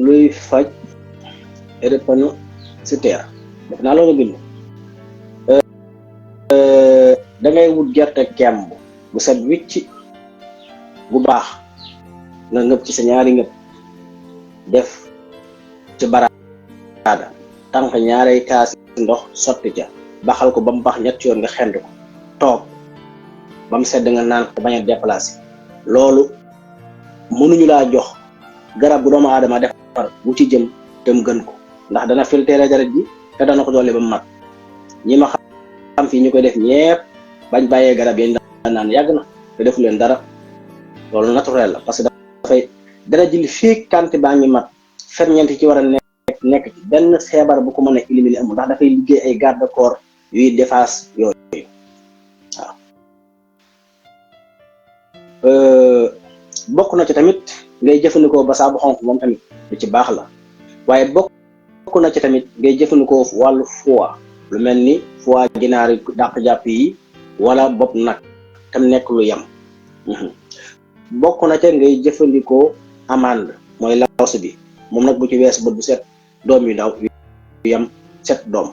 luy faj drépanocytaire def naa loolu bind. da ngay wut gerte kemb bu set wicc bu baax nga ngëb ci sa ñaari ngëb def ci baraada tànk ñaarey kaasi ndox sotti ca baxal ko ba mu baax ñetti yoon nga xend ko toog ba mu sedd nga naan ko bañ a déplacé. loolu mënuñu laa jox garab bu doomu aadama defar bu ci jëm te mu gën ko ndax dana filtré deret ji te dana ko dolli ba mu mat. ñi ma xam fii ñu koy def ñepp bañ bàyyee garab yi naan yàgg na te defu leen dara. loolu naturel la parce que dafay dara ji li fii quantité baa ngi mat ferñeent ci war a nekk ci benn feebar bu ko mën a éliminer amul ndax dafay liggéey ay garde corps yuy défense yooyu waaw. bokk na ci tamit ngay jëfandikoo basaa bu xonk moom tamit lu ci baax la waaye bokk na ci tamit ngay jëfandikoo wàllu foie lu mel ni foie ginaar yi dàq jàpp yi wala bopp nag tam nekk lu yam. bokk na ca ngay jëfandikoo amande mooy laws bi moom nag bu ci wees bët bu set doom yu ndaw yu yam set doom